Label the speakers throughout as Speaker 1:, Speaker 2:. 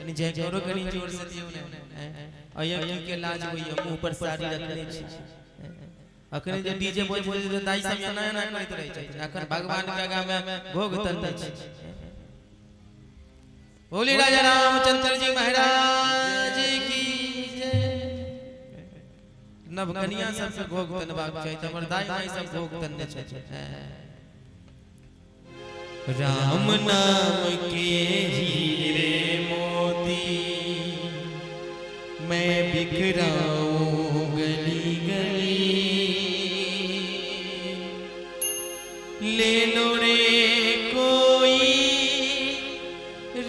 Speaker 1: कनी जय करो, कनी जोर से दियौ ने। अइया की के लाज होइया, मुंह पर साड़ी रखने छी। अखने जे डीजे बज बज जे दाई सब एना एना करैत रहै छथिन, अखन भगवान के आगा में घोघ तनने छी। बोली राजा रामचंद्र जी महाराज की जय। नवकनिया सबके घोघ तनबाक चाही, तऽ हमर दाई माई सब घोघ तनने छथिन। राम नाम के हीरे मोती मैं बिखराऊं गली गली, ले लो रे कोई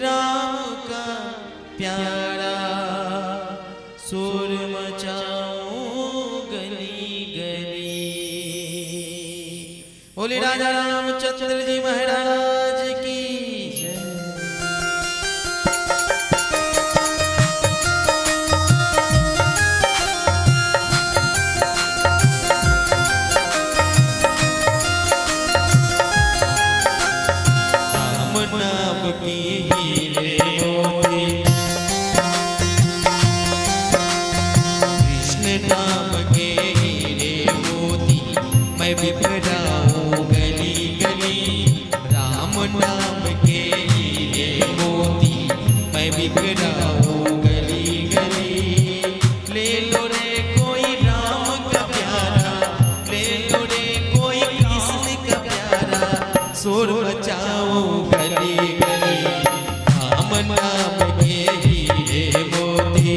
Speaker 1: राम का प्यारा, शोर मचाऊं गली गली। बोले राजा रामचंद्र जी महाराज की जय। राम नाम की हीरे मोती, कृष्ण नाम के हीरे मोती मैं बिखराऊं गली गली। राम नाम के हीरे मोती मैं बिखराऊं गली गली। ले लो रे कोई राम का प्यारा, ले लो रे कोई कृष्ण का प्यारा, शोर मचाओ गली गली। राम नाम के हीरे मोती,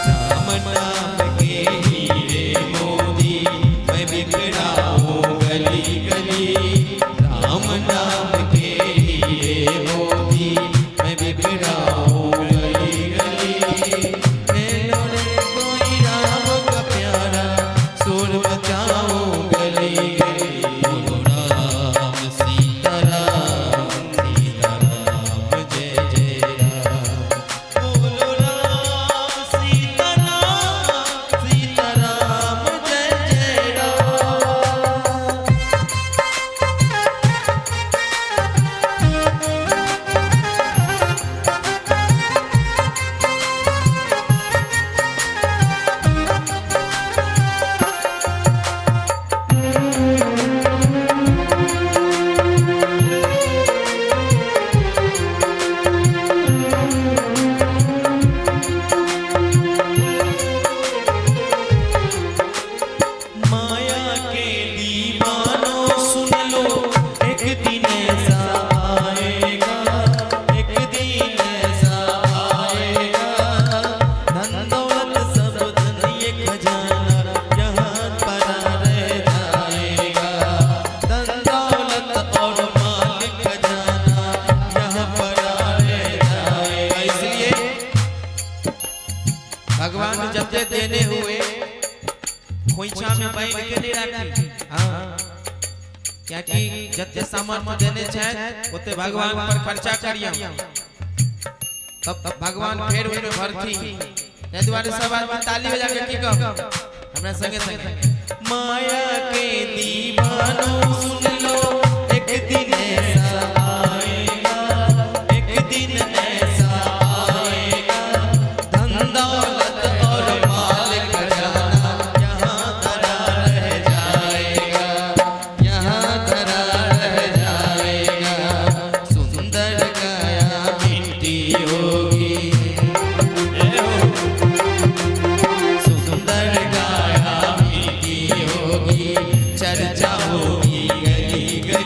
Speaker 1: राम नाम के हीरे मोती मैं बिखराऊं गली गली। राम नाम के हीरे मोती मैं बिखराऊं गली गली। ले लो रे कोई राम का प्यारा, शोर मचाओ गली गली। बोलो राम सीता राम, सीता राम जय जय राम। बोलो राम सीता राम, सीता राम जय जय राम। माया के दीवानों सुन लो, एक दिन ऐसा आएगा, एक दिन ऐसा आएगा। धन दौलत सब धन ये खजाना यहाँ पड़ा रह जाएगा। धन दौलत और माल खजाना यहाँ पड़ा रह जाएगा। इसलिए भगवान जब देने हुए खोइछा में बैठ के नहीं राखी। हाँ, क्योंकि जते सामर्थ्य देने छथि ओते भगवान पर खर्चा करियौ, तब भगवान फेर ओहिमे भरथी। ताहि दुआरे सब आदमी ताली बजा के की कहब हमरा संगे संगे। माया के दीवानों सुन लो, एक दिन ऐसा आएगा, एक दिन ऐसा आएगा। धन दौलत और माल खजाना यहाँ धरा रह जाएगा, यहाँ धरा रह जाएगा। सुंदर काया मिट्टी होगी, सुंदर काया मिट्टी होगी, चर्चा होगी गली गली।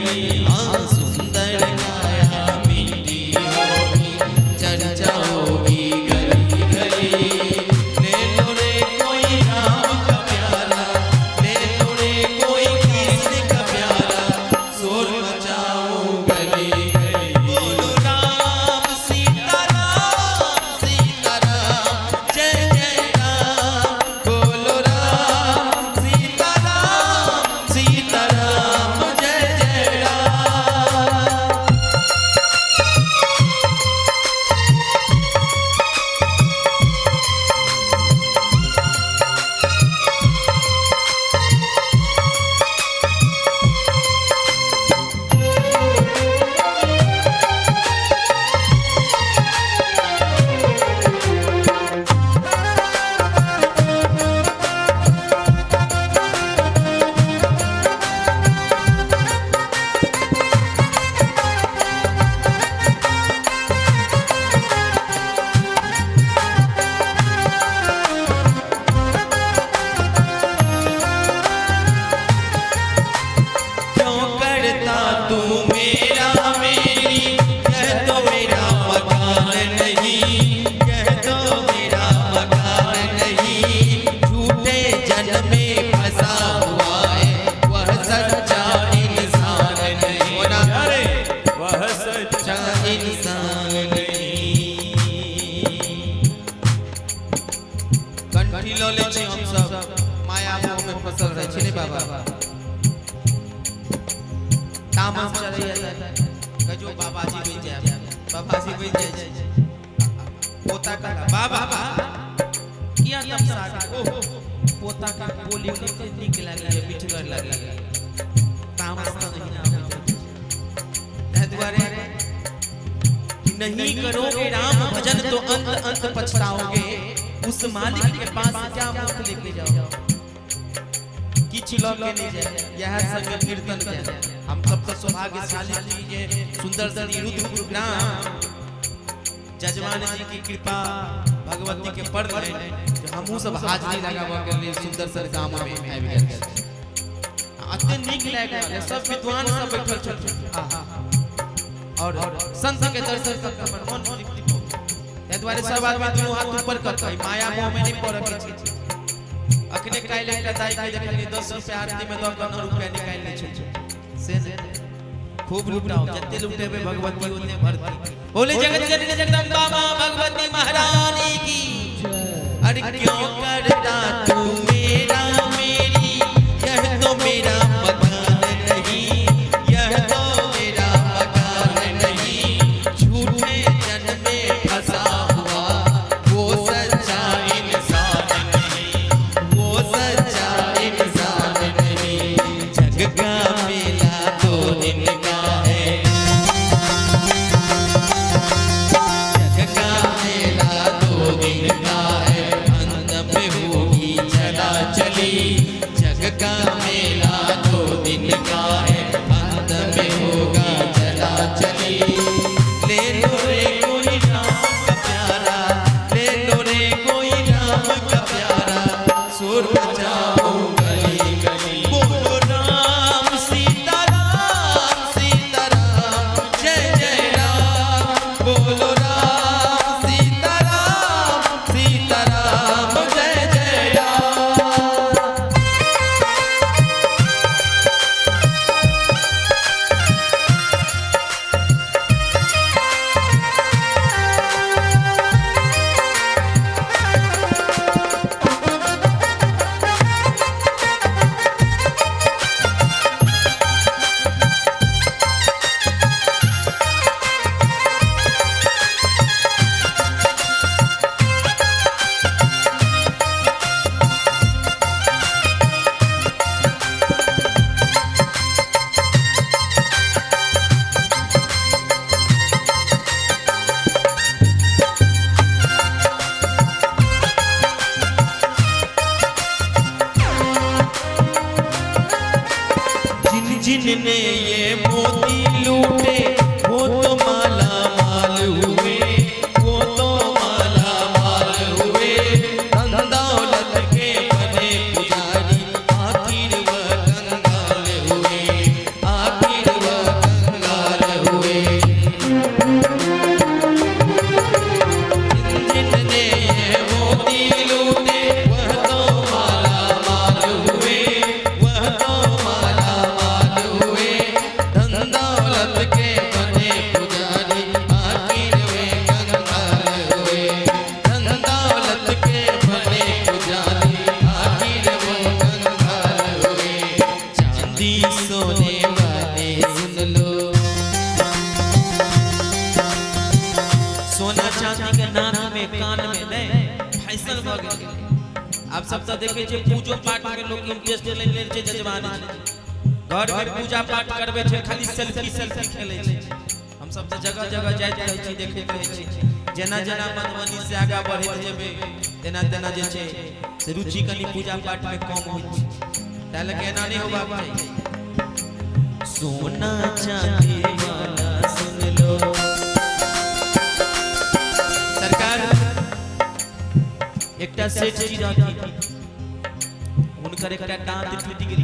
Speaker 1: बाबाजी बनि जाइ छै। पोता कहला बाबा किया तमसा गेल? ओहो पोता के बोली कते नीक लागैए, मिठगर लागैए, तामस तऽ नहीं आबैत। ताहि दुआरे नहीं करोगे राम भजन तो अंत अंत पछताओगे, उस मालिक के पास क्या मुख लेके जाओ, किछु लऽ के नहीं जाए, यह संग कीर्तन जाए। हम सब तो सौभाग्यशाली छी जे सुंदर श्री रुद्रपुर ग्राम जजमान जी की कृपा भगवती के पड़लै जे हमहूँ सब हाजिरी लगाबऽ के लेल सुंदर सर गाम में आबि गेल। अते नीक लागि रहल, सब विद्वान सब बैठल छथिन और संत के दर्शन कर हमर मन तृप्ति भऽ गेल। ताहि दुआरे सब आदमी दुनू हाथ ऊपर करतै, माया मोह में नहीं पड़ऽ के छै। अखने काल्हि एकटा दाई के देखलियै 10 रुपया आरती में दऽ कऽ 9 रुपया निकालि लै छै, से खूब लुटाओ, जते लुटेबै भगवती ओते भरती। बोले जगत जननी जगदम्बा मां भगवती महारानी की। अरे क्यों करता तू मेरा मेरी, यह तो मेरा मकान नहीं, यह तो मेरा मकान नहीं, झूठे जन में फंसा हुआ वो सच्चा इंसान नहीं, वो सच्चा इंसान नहीं। जग का मेला दो दिन का है, जग का मेला दो दिन का है, अंत में होगी चला चली। जग का मेला दो दिन का है, अंत में होगा चला चली। ले लो रे कोई राम का प्यारा, ले लो रे कोई राम का प्यारा, सुर बजाओ गली गली। बोलो राम सीता राम सीता राम जय जय राम, बोलो राम सीता राम जय जय राम। जिन जिन ने ये मोती लूटे वो तो माला माल हुए, वो तो माला माल हुए। धन दौलत के बने पुजारी, आखिर वह कंगाल हुए, आखिर वह कंगाल हुए। जिन जिन ने ये मोती लूटे वह तो माला माल हुए, वह तो माला माल हुए। धन दौलत के बने पुजारी, आखिर वे कंगाल हुए। धन दौलत के बने पुजारी, आखिर वो कंगाल हुए। चांदी सोने वाले सुन लो, सोना चांदी के नाक में कान में नहीं फैशन भऽ गेल। आब सब तऽ देखै छियै पूजो पाठ में लोग इंटरेस्ट ले लेल छै। जजमान घर में पूजा पाठ करबै छै, खाली सेल्फी सेल्फी खेलै छै। हम सब तऽ जगह जगह जाइत रहै छी, देखैत रहै छी। जेना जेना मधुबनी से आगाँ बढ़ैत जेबै तेना तेना जे छै से रुचि कनि पूजा पाठ में कम होइत छै। ताहि लऽ कऽ एना नहि होबाक चाही। सोना चांदी वाला सुन लो, सरकार एकटा सेठ जी रहथिन, हुनकर एकटा दांत टूटि गेल,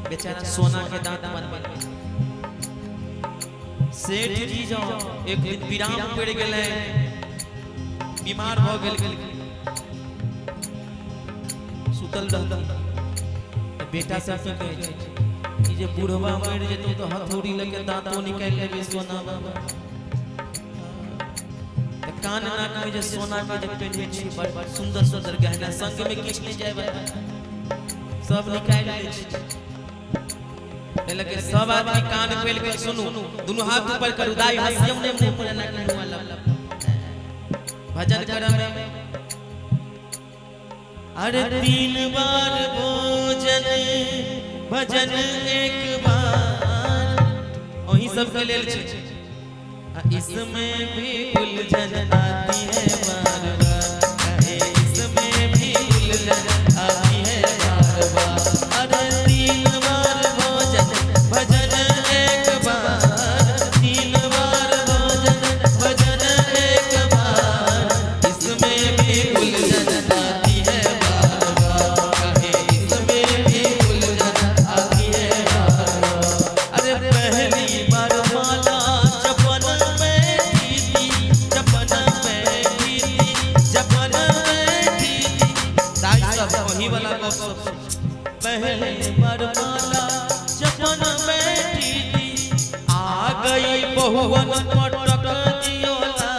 Speaker 1: बेचारा सोना के दांत बनबै। सेठ जी जो एक दिन विराम पड़ि गेलै, बीमार भऽ गेल, सुतल रहथिन। तऽ बेटा सब की कहै छै कि जे बुढ़वा मरि जेतौ तऽ हथौड़ी लऽ के दांतो निकालि लेबै सोना बाबा। तऽ कान नाक में जे सोना के जे पेन्है छी, बड़ सुंदर सुंदर गहना, संग में किछु नहि जाय बला, सब निकालि लै छै। लगे सब आदमी कान खोल के सुनू, दोनों हाथ ऊपर करू, दाई हसियम ने मुंह पर ना कहू भजन करम। अरे 3 बार भोजन भजन 1 बार, वही सब के लेल छै। इसमें भी उलझन आती है बार बार, कहे इसमें भी उलझन आती है बार बार। अरे 3 बार भोजन भजन 1 बार, 3 बार भोजन भजन 1 बार, इसमें भी उलझन आती है बार बार, कहे इसमें भी उलझन आती है बार बार। अरे पहली बार माला जपन बैठी थी, जपन बैठी थी, जपन बैठी थी, दाई सब वही वाला गप सब। पहली बार माला जपन बैठी थी, आ गई बहुवन मटक दियोला,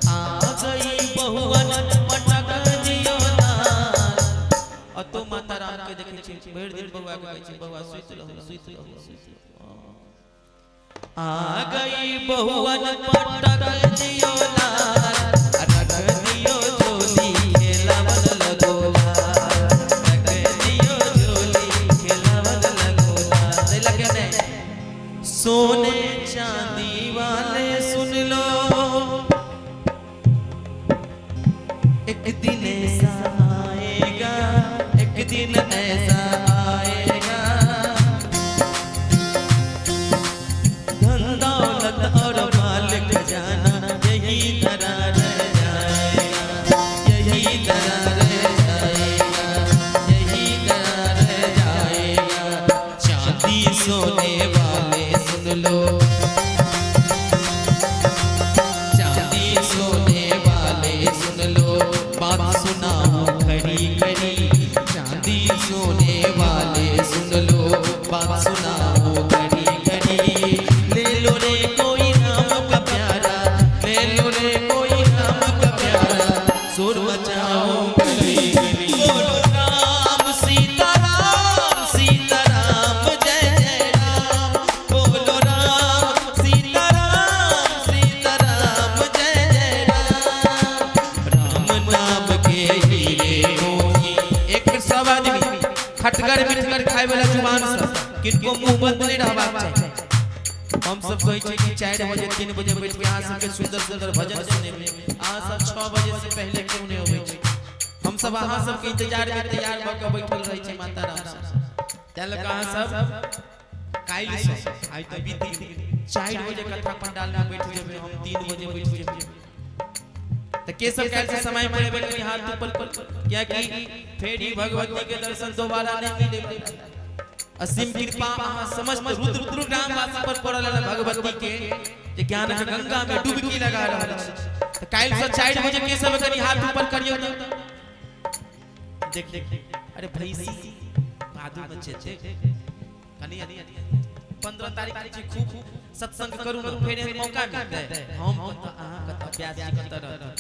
Speaker 1: आ गई बहुवन मटक दियोला। और तो माता राम के देखे छी भरि दिन बउआ के कहै छी बउआ सुति रहू सुति रहू सुति रहू। आ गई बहुवन मटक दियोला, रख दियो झोली खेलावन लगोला, रख दियो झोली खेलावन लगोला। तै लगे ने सोने चांदी वाले सुन लो, एक दिन ऐसा आएगा, एक दिन ऐसा आएगा, धन दौलत और माल खजाना यही धरा रह जाएगा, यही धरा रह जाएगा, यही धरा रह जाएगा। चांदी सोने वाले सुन लो, चांदी सोने वाले सुन लो, बात सुनाओ खरी खरी, चांदी सोने वाले सुन लो, बात सुनाओ खरी खरी। ले लो रे कोई राम का प्यारा, ले लो रे कोई राम का प्यारा, शोर मचाओ गली गली। बोलो राम सीता राम सीता राम जय जय राम, बोलो राम सीता राम सीता राम जय जय राम। राम नाम के हीरे मोती। एक फिर सब आदमी खटगर मिठगर खाए वाला जुबान सब किनको मुंह बंद नहीं रहबाक चाही। हम सब कहै छी कि 4 बजे 3 बजे बैठ के अहाँ सबके सुंदर सुंदर भजन सुनेबै, अहाँ सब 6 बजे से पहले क्यों नहीं अबै छी? हम सब अहाँ सबके इंतजार में तैयार भऽ के बैठल रहै छी माता राम से। तैं लऽ कऽ अहाँ सब काल्हि से, आइ तऽ बीत गेल, 4 बजे कथा पंडाल में बैठ जेबै, हम 3 बजे बैठ जेबै। तऽ के सब काल्हि से समय पर एबै कनि हाथ ऊपर कर, कियाकि फेर ई भगवती के दर्शन दोबारा नहीं मिले। असीम कृपा अहाँ समस्त रुद्रपुर ग्रामवासी पर पड़ल है भगवती के, जे ज्ञान के गंगा में डुबकी लगा रहल छै। तऽ काल्हि से 4 बजे के सब कनि हाथ ऊपर करियौ। देख देख, अरे भैंसी भादो में छै कनि 15 तारीख के खूब सत्संग करू न, फेर एहन मौका मिलतै। हम कतऽ अहाँ कतऽ व्यास जी कतऽ रहत।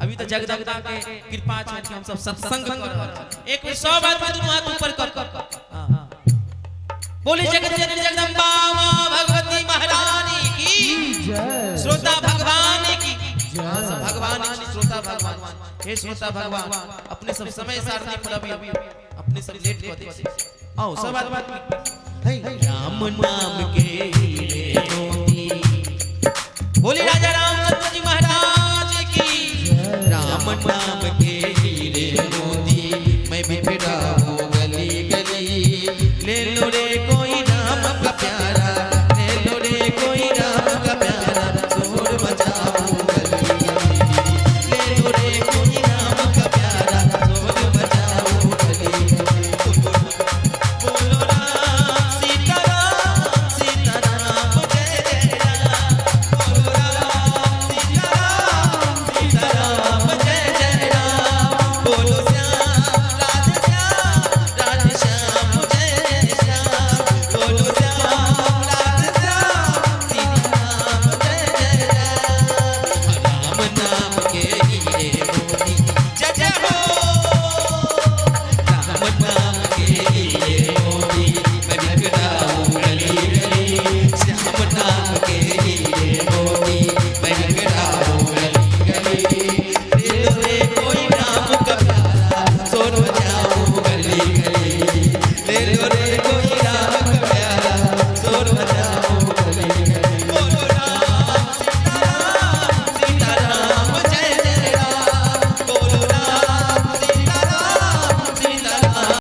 Speaker 1: अभी तऽ जगदम्बा के कृपा छै कि हम सब सत्संग कर रहल छी। एक बेर सब आदमी दुनू हाथ ऊपर कर, बोले जगत जननी जगदम्बा माँ भगवती महारानी की, श्रोता भगवान की। हाँ सब भगवान की, श्रोता भगवान। हे श्रोता भगवान, अपने सब समय सारणी पर अभी अपने सब लेट कर दे। आओ सब आदमी, राम नाम के हीरे मोती।